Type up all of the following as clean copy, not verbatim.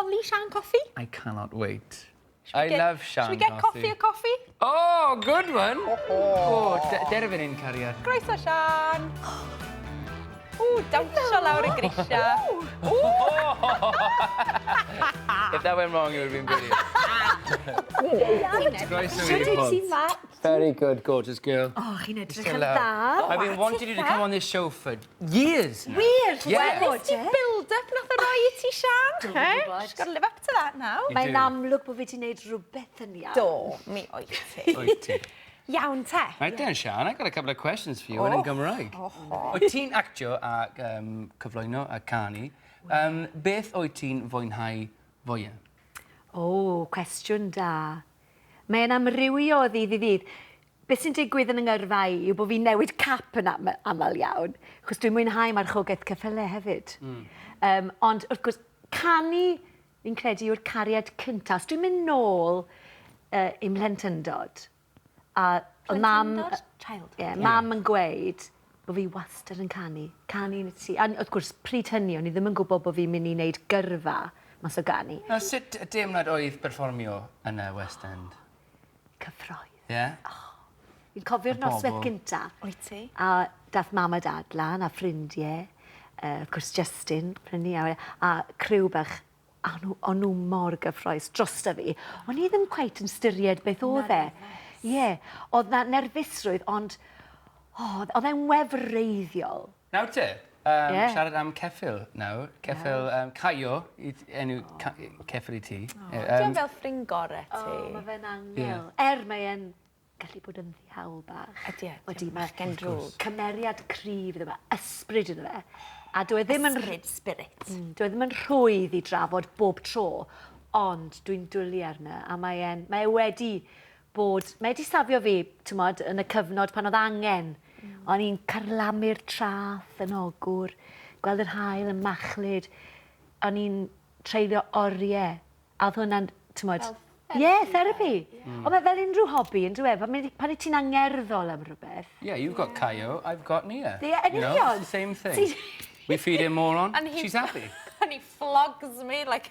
holi Sian Cothi? I cannot wait. Should we I get, love Sian Should we get coffee a coffee? Oh, good one! Oh, derfyn un cariad. Groeso, Sian! Ww, dawnsio lawr y grisiau. If that went wrong, it would have been brilliant. Groeso Shwt i'r wyt ti, pod. Matt? Very good, gorgeous girl. O, chi'n edrych yn Hello. dda. I've been wanting you to come on this show for years now. Wir, Yeah. ti'n Nes ti build-up nath o roi i ti, Sian? Dwi'n Eh? gwybod. She's got to live up to that now. You Mae'n do. amlwg bod fi wedi gwneud rhywbeth yn iawn. Do, mi oed ti. Wyt ti. Iawn te. Right then, Sian, I've got a couple of questions for you oh. yn Gymraeg. Wyt ti'n actio a cyflwyno a canu. Beth wyt ti'n fwynhau fwyaf? O, cwestiwn da. Mae'n amrywio o ddydd i ddydd. Beth sy'n digwydd yn 'y ngyrfa i yw bod fi'n newid cap yn am aml iawn, achos dwi'n mwynhau marchogaeth ceffylau hefyd. Ond wrth gwrs, canu, fi'n credu, yw'r cariad cyntaf. Os dwi'n mynd nôl i'm mhlentyndod, a oedd mam... Plentyndod? Child. Ie, mam yn gweud bod fi wastad yn canu, canu yn y tŷ. A wrth gwrs, pryd hynny, o'n i ddim yn gwybod bod fi'n mynd i wneud gyrfa mas o ganu. Now, sut deimlad oedd perfformio yn y West End? Cyffroedd. Ie? Yeah? Fi'n cofio'r Y noswaith bobl. gynta. Wyt ti? A dath mam a dad lan a ffrindiau. Wrth gwrs Justin, ffrind ni, a criw bach. A o'n nhw mor gyffroes drosta fi. O'n i ddim cweit yn styried beth oedd e. Ie, yeah, oedd na nerfusrwydd, ond oh, oedd e'n wefreiddiol. Nawr te, Ie. siarad am ceffyl nawr. Ceffyl Caio, enw ceffyl i ti. Oh, Dwi'n fel ffrind gore ti. Oh, mae fe'n angel. Ie. Er mae e'n gallu bod yn ddiawl bach. Ydy e, Wedi, ydy, mae bachgen drwg. Cymeriad cryf iddo fe, ysbryd iddo fe. A dyw e ddim yn... Ysbryd, spirit. Dyw e ddim yn rhwydd i drafod bob tro, ond dwi'n dwlu arno, a mae e'n, mae e wedi bod, mae wedi safio fi, t'mod, yn y cyfnod pan oedd angen. O'n i'n carlamu'r traeth yn Ogwr, gweld yr haul yn machlud, o'n i'n treulio oriau, a oedd hwnna'n, t'mod... Fel Ie, yeah, therapy. Ond mae fel unrhyw hobi, yn dyw e, pan wyt ti'n angerddol am rhywbeth. Yeah, you've got Caio, I've got Nia. Ie, yn You know, union. it's the same thing. We feed him moron, And he- she's happy. And he flogs me, like...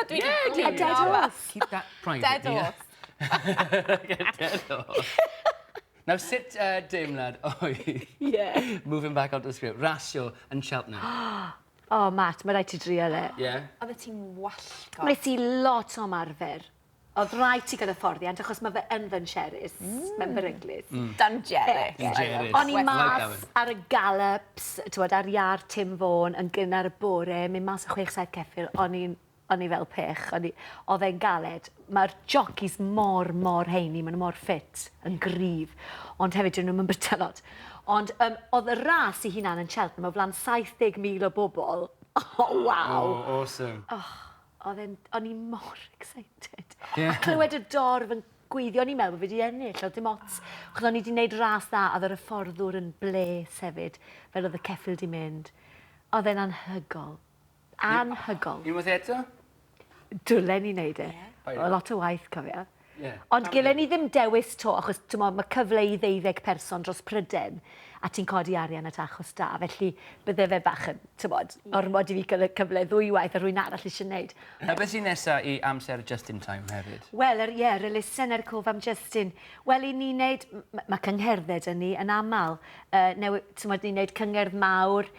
Dwi Yeah, di do A dead horse. Keep that private, Dead Nia. horse. Dead horse. Now, sut deimlad oedd, Yeah. moving back onto the script, rasio yn Cheltenham? Oh, Matt, mae rhaid ti drio e. Yeah? Oedd ti'n wallgo. Wnes i lot o ymarfer. Oedd rhaid ti gael hyfforddiant, achos mae fe yn ddangerous, mae'n beryglus. Dangerous. Dangerous. O'n i Like that mas one. ar y gallops, t'wod, ar iard Tim Vaughan yn gynnar y bore, mynd mas o chwech saith ceffyl, o'n i fel pech, oedd e'n galed. Mae'r jockeys mor, mor heini, maen nhw mor ffit, yn gryf, ond hefyd dyn nhw'n mynd byta lot. Ond oedd y ras i hunan yn Cheltenham o flaen 70,000 o bobl. Oh, waw! Oh, awesome. Oedd e'n, o'n i mor excited. Ie. A clywed y dorf yn gweiddi, o'n i'n meddwl bod fi wedi ennill, oedd dim ots. Achos o'n i wedi gwneud ras dda, a oedd yr hyfforddwr yn bles hefyd, fel oedd y ceffyl di mynd. Oedd e'n anhygol. Anhygol. Unwaith eto? Dylen ni wneud e. Paid. Oedd lot o waith, cofio. Yeah. Ond gylen ni ddim dewis to, achos t'mod, mae cyfle i 12 person dros Prydain, a ti'n codi arian at achos da, felly bydde fe bach yn, t'mod, ormod i fi gael y cyfle ddwywaith a rhywun arall eisiau gwneud. Na beth sy'n nesa i amser Just in Time hefyd? Wel, ie, yr elusen er cof am Justin. Wel, i ni wneud, mae cyngherdded yn ni yn aml. T'mod, ni'n wneud cyngerdd mawr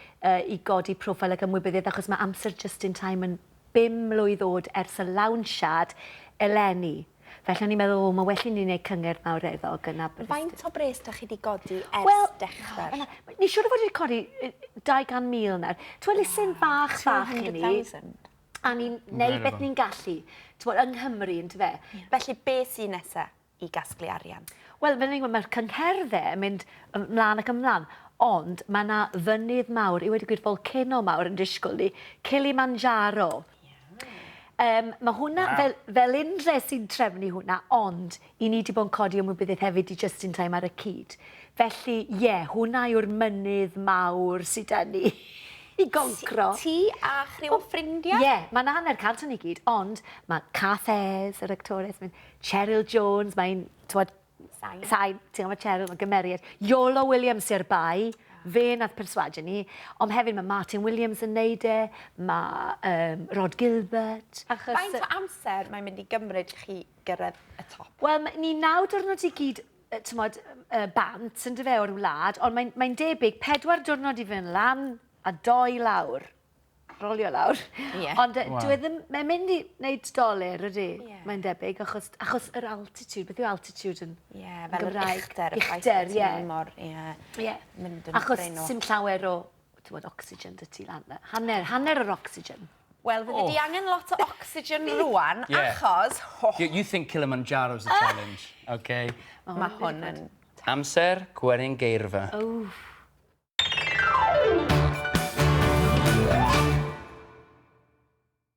i godi proffil ac ymwybyddiaeth, achos mae amser Just in Time yn 5 mlwydd oed ers y lawnsiad eleni. Felly o'n i'n meddwl, o, mae well i ni wneud cyngerdd mawreddog yn Aberystwyth. Faint o bres da chi wedi godi ers Wel, dechrau'r? Ni siŵr o fod wedi codi 200,000 nawr. Ti'n elusen fach fach i ni. 200,000. A ni'n neud beth ni'n gallu. Ti'n yng Nghymru, yn fe. Felly, beth sy'n nesa i gasglu arian? Wel, fel ni'n gweud, mae'r cyngherddau yn mynd ymlaen ac ymlaen, ond mae yna fynydd mawr, i wedi gweud volcano mawr yn disgwyl ni, Kilimanjaro. Mae hwnna fel Felindre sy'n trefnu hwnna, ond i ni wedi bod yn codi ymwybyddiaeth hefyd i Just in Time ar y cyd. Felly, ie, yeah, hwnna yw'r mynydd mawr sydd 'da ni i goncro. Ti a chriw o ffrindiau? Ie, yeah, mae'n 50 yn i gyd, ond mae Cath Ayres, yr actores, mae'n Cheryl Jones, mae'n, t'wod, Sain. Sain, ti'n gwybod Cheryl, mae'n gymeriad. Iolo Williams sy'r bai. Fe nath perswadio ni, ond hefyd mae Martin Williams yn neud e, mae Rhod Gilbert. Achos... Faint o amser mae'n mynd i gymryd chi gyrraedd y top? Wel, ni 9 diwrnod i gyd, t'mod, bant, yn dyfe, o'r wlad, ond mae'n mae debyg 4 diwrnod i fynd lan a 2 lawr. Rolio lawr. Ie. Ond Wow. dyw e ddim... Mae'n mynd i wneud dolur, ydy? Ie. Mae'n debyg, achos, achos yr altitude, beth yw altitude yn Ie, fel yr Gymraeg? uchder, y ffaith Uchder, bod ti'n ie. mor, ie, Ie. mynd yn Achos brin o... sim llawer o, ti'n oxygen dy ti lan. Hanner, hanner yr oxygen. Wel, fyddi di angen lot o oxygen rwan, Ie. achos... You think Kilimanjaro's a challenge, okay? Mae hwn yn... Amser Gwerin Geirfa. Oh.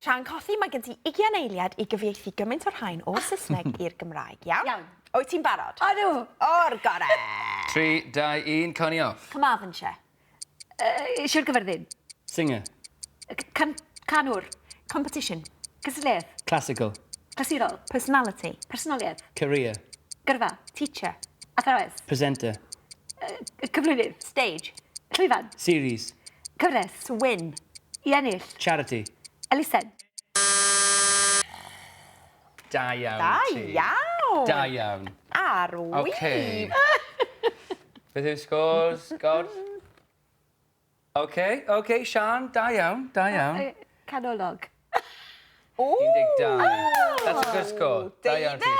Sian Cothi, mae gen ti 20 eiliad i gyfieithu gymaint o'r rhain o'r Saesneg i'r Gymraeg, iawn? Iawn. Wyt ti'n barod? Odw! O'r gore! 3, 2, 1, Connie off. Carmarthenshire. Sir Gyfyrddin. Singer. Canwr. Competition. Cystadleuaeth. Classical. Clasurol. Personality. Personoliaeth. Career. Gyrfa. Teacher. Athrawes. Presenter. Cyflwynydd. Stage. Llwyfan. Series. Cyfres. To win. I ennill. Charity. Elusen. Da iawn Da ti. iawn! Da iawn. Ar wib! Okay. Beth yw scores, God? Okay, okay, Sian, da iawn, da iawn. Canolog. O! 12. That's a good score. Da iawn ti.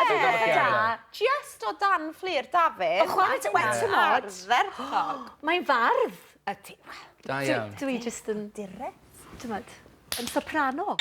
Da. Just o dan Fflur Dafydd. O, chwarae teg, wel, t'mod. Ardderchog. Mae'n fardd. Ydy, wel. Da iawn. Dwi just yn... Direct. T'mod, yn soprano.